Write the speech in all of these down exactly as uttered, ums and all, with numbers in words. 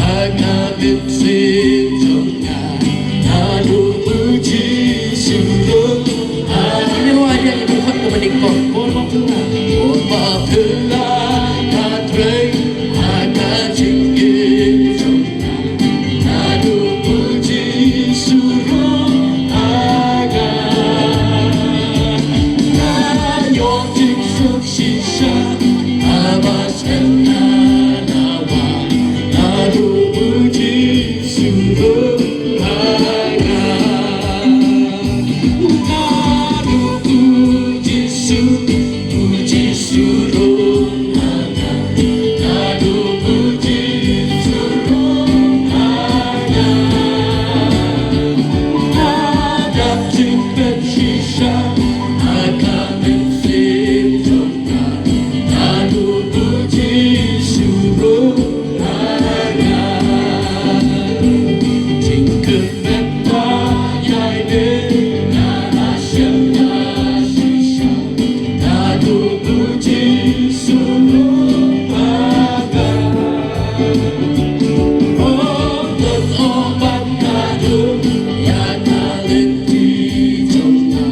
Ha ka mynsiem jong nga, naduh u Jisu ruh. Ah, ine ruh ïa ine khot ka ba nyngkong. Bor ba phylla, bor ba phylla, nga trei ha ka jingim jong nga, naduh u Jisu ruh ha nga. Nga ïoh jingsuk shisha, haba shem na dawa, naduh u Jisu ruh ha nga. Naduh u Jisu, u Jisu ruh ha nga. Naduh u Jisu ruh ha nga. Nga dap jingpeit shisha ha ka mynsiem jong nga, naduh u Jisu ruh ha nga. Jingkyrmen ba ïaineh nga la shem na shisha, naduh u Jisu ruh ha nga. Oh, to, oh, ban naduh ïa ka lynti jong nga,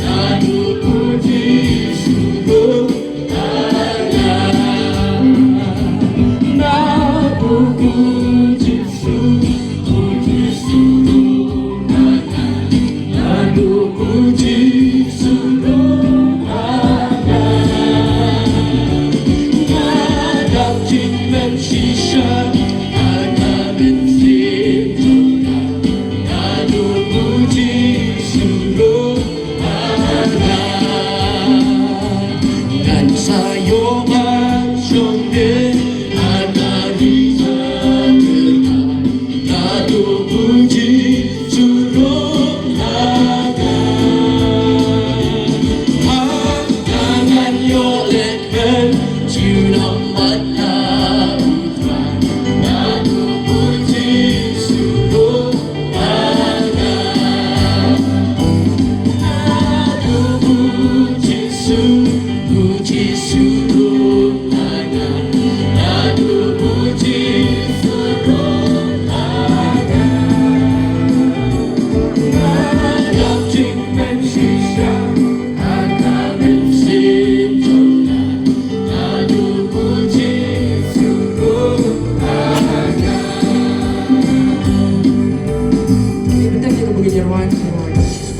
naduh u Jisu ruh ha nga. Naduh u